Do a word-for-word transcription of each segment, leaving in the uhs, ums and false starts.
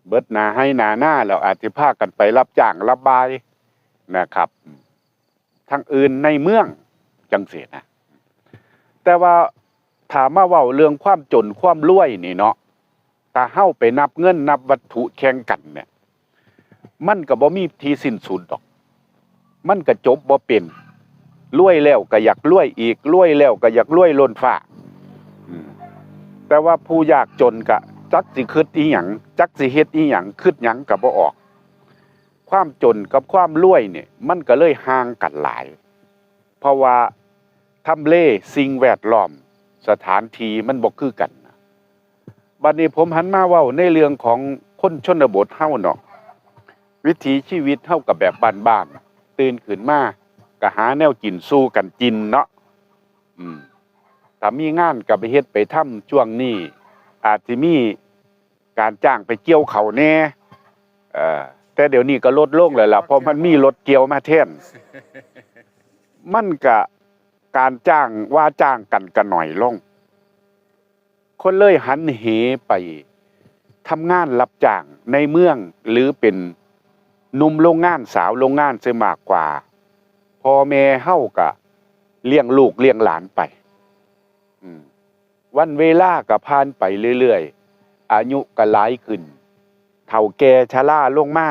เบิดหน้าไฮ่หน้านาแล้ว อาจสิพากันไปรับจ้างรับบายนะครับ ทางอื่นในเมืองจังซี้นะ แต่ว่าถ้ามาเว้าเรื่องความจนความรวยนี่เนาะ ถ้าเฮาไปนับเงินนับวัตถุแข่งกันเนี่ย มันก็บ่มีที่สิ้นสุดดอก มันก็จบบ่เป็น รวยแล้วก็อยากรวยอีก รวยแล้วก็อยากรวยล้นฟ้า อืม แต่ว่าผู้ยากจนก็จักสิคิดอีหยัง จักสิเฮ็ดอีหยัง คิดหยังก็บ่ออก ความจนกับความรวยเนี่ย มันก็เลยห่างกันหลาย เพราะว่าทำเล สิ่งแวดล้อม สถานที่มันบ่คือกันนะ บัดนี้ผมหันมาเว้าในเรื่องของคนชนบทเฮาเนาะ วิถีชีวิตเฮาก็แบบบ้านๆ ตื่นขึ้นมาก็หาแนวกินสู่กันกินเนาะ อืม ถ้ามีงานก็ไปเฮ็ดไปทำ ช่วงนี้อาจสิมีการจ้างไปเกี่ยวข้าวแหน่ เอ่อ แต่เดี๋ยวนี้ก็ลดลงแล้วล่ะ เพราะมันมีรถเกี่ยวมาแทน มันก็ การจ้างว่าจ้างกันก็น้อยลง คนเลยหันเหไปทำงานรับจ้างในเมือง หรือเป็นหนุ่มโรงงานสาวโรงงานเสียมากกว่า พ่อแม่เฮาก็เลี้ยงลูกเลี้ยงหลานไป อืม วันเวลาก็ผ่านไปเรื่อยๆ อายุก็หลายขึ้น เฒ่าแก่ชราลงมา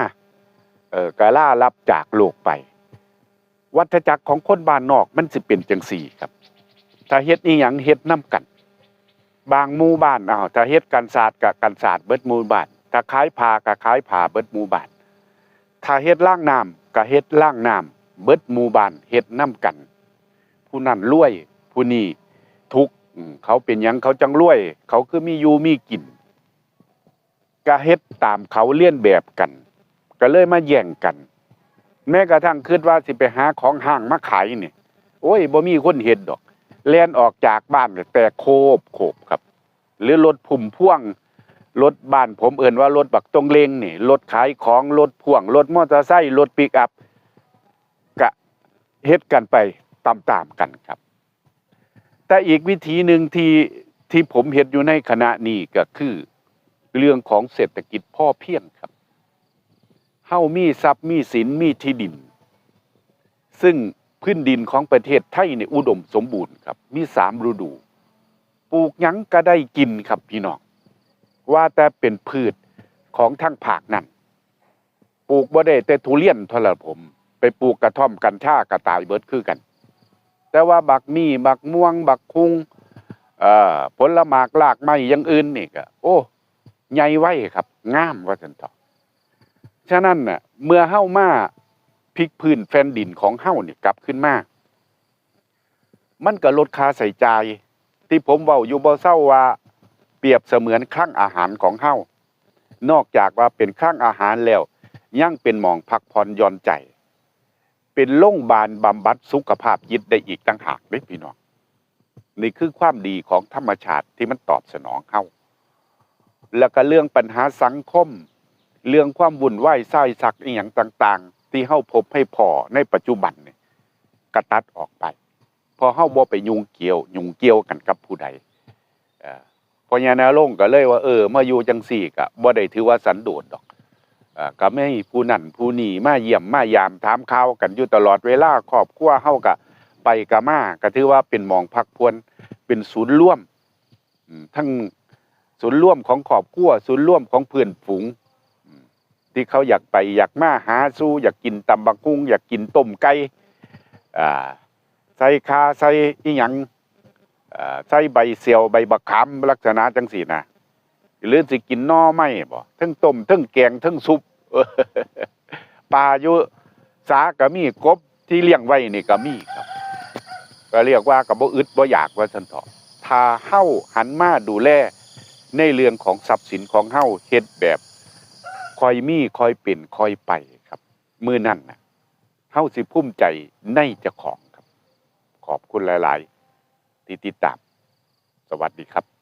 เอ่อ ก็ลาลับจากโลกไป วัฏจักรของคนบ้านนอกมันสิเป็นจังซี้ครับ ถ้าเฮ็ดอีหยังเฮ็ดนำกัน บางหมู่บ้าน อ้าว ถ้าเฮ็ดกันศาสตร์ก็กันศาสตร์เบิดหมู่บ้าน ถ้าขายผ้าก็ขายผ้าเบิดหมู่บ้าน ถ้าเฮ็ดรางน้ำก็เฮ็ดรางน้ำเบิดหมู่บ้าน เฮ็ดนำกัน ผู้นั้นรวย ผู้นี้ทุกข์ อืม เขาเป็นหยังเขาจั่งรวย เขาคือมีอยู่มีกิน ก็เฮ็ดตามเขา เลียนแบบกัน ก็เลยมาแย่งกัน แม้กระทั่งคิดว่าสิไปหาของฮ้างมาขายนี่ โอ้ย บ่มีคนเฮ็ดดอก แล่นออกจากบ้านแตกโคบโคบครับ หรือรถพุ่มพวง รถบ้านผมเอิ้นว่ารถบักตงเลงนี่ รถขายของ รถพ่วง รถมอเตอร์ไซค์ รถปิกอัพ ก็เฮ็ดกันไปตามๆกันครับ แต่อีกวิธีหนึ่งที่ ที่ผมเฮ็ดอยู่ในขณะนี้ก็คือ เรื่องของเศรษฐกิจพอเพียงครับ เฮามีทรัพย์มีสินมีที่ดิน ซึ่งพื้นดินของประเทศไทยนี่อุดมสมบูรณ์ครับ มีสามฤดู ปลูกหยังก็ได้กินครับพี่น้อง ว่าแต่เป็นพืชของทางภาคนั้น ปลูกบ่ได้แต่ทุเรียนเท่านั้น ผมไปปลูกกระท่อมกัญชาก็ตายเบิดคือกัน แต่ว่าบักมี่ บักม่วง บักคุง เอ่อ ผลหมากรากไม้อย่างอื่นนี่ก็ โอ้ ใหญ่ไวครับ งามว่าซั่นเถาะ ฉะนั้นน่ะ เมื่อเฮามาพลิกพื้นแผ่นดินของเฮานี่กลับคืนมา มันก็ลดค่าใช้จ่าย ที่ผมเว้าอยู่บ่เซาว่า เปรียบเสมือนคลังอาหารของเฮา นอกจากว่าเป็นคลังอาหารแล้ว ยังเป็นหม่องพักผ่อนหย่อนใจ เป็นโรงบาลบำบัดสุขภาพจิตได้อีกต่างหากเด้พี่น้อง นี่คือความดีของธรรมชาติที่มันตอบสนองเฮา แล้วก็เรื่องปัญหาสังคม เรื่องความวุ่นวายซายสักอีหยังต่างๆ ที่เฮาพบให้พ้อในปัจจุบันนี่ ก็ตัดออกไป เพราะเฮาบ่ไปยุ่งเกี่ยว ยุ่งเกี่ยวกันกับผู้ใด เอ่อ พ่อใหญ่นรงค์ก็เลยว่า เออ มาอยู่จังซี่ก็บ่ได้ถือว่าสันโดษดอก เอ่อ ก็มีผู้นั่นผู้นี่มาเยี่ยมมายามถามข่าวกันอยู่ตลอดเวลา ครอบครัวเฮาก็ไปก็มา ก็ถือว่าเป็นหม่องพักผ่อน เป็นศูนย์รวม อืม ทั้งศูนย์รวมของครอบครัว ศูนย์รวมของเพื่อนฝูง อืม ที่เขาอยากไปอยากมาหาสู่ อยากกินตำบักหุ่ง อยากกินต้มไก่ อ่า ใส่ข่า ใส่อิหยัง อ่า ใส่ใบเสี่ยว ใบบักขาม ลักษณะจังซี้นะ หรือสิกินหน่อไม้บ่ เทิงต้ม เทิงแกง เทิงซุป ปลาอยู่สาก็มี กบที่เลี้ยงไว้นี่ก็มีครับ ก็เรียกว่าก็บ่อึดบ่อยากว่าซั่นเถาะ ถ้าเฮาหันมาดูแลในเรื่องของทรัพย์สินของเฮา เฮ็ดแบบค่อยมีค่อยเป็นค่อยไปครับ มื้อนั้นน่ะ เฮาสิภูมิใจในเจ้าของครับ ขอบคุณหลายๆ ที่ติดตาม สวัสดีครับ